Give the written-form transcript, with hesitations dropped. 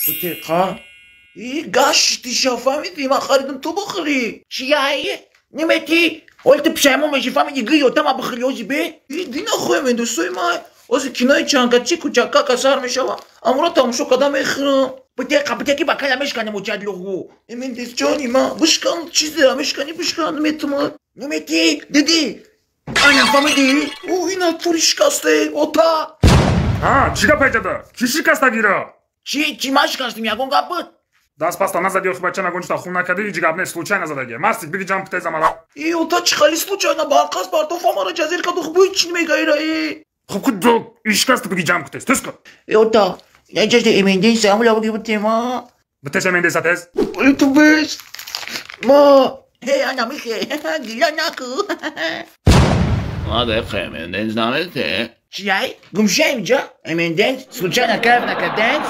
Бутеқа? И гашти шафамиди, ма харидам ту бихӯрӣ. Чияй? Немети? Оли ту пушаймон меши, фаҳмиди, гӯй ота ма бихӯрӣ ози бе? И дина хоҳем дӯстои май. Ози кинои чанкачи кучакака сар мешава. Амуро тамошо када мехӯрам. Бутеқа, бутеки ба кала мешканем очад луғу. Эмендес ҷони ма, бишкан чизера мешкани, бишкан метумад. Немети? Диди? Ана фаҳмидӣ? О, ина тури шикасте, ота. Ҳа, чӣ гап ҳайҷада? Кӣ шикастагира? Чӣ, чӣ ман шикастем, ягон гап буд? Даст паста назади, охи бача нагончта хун накади, ҳеҷ гап нест, случайно задаги. Мастик, биги ҷамъ кутез амала. И ота, чӣ хали случайно барқас партофа мара ҷазир каду бӯй чӣ мегаира э? Хуб ку ишкаст, биги ҷамъ кутез, тез кун. Э ота, яҷашда эменден самула биги бутема. Битеш эмендеса тез. Ту бес. Ма, ҳе ана михе, гила наку. Ма дехе эменденс намете. Чияй? Гумшаем ҷа? Эменденс? Случайно кайф накарденс?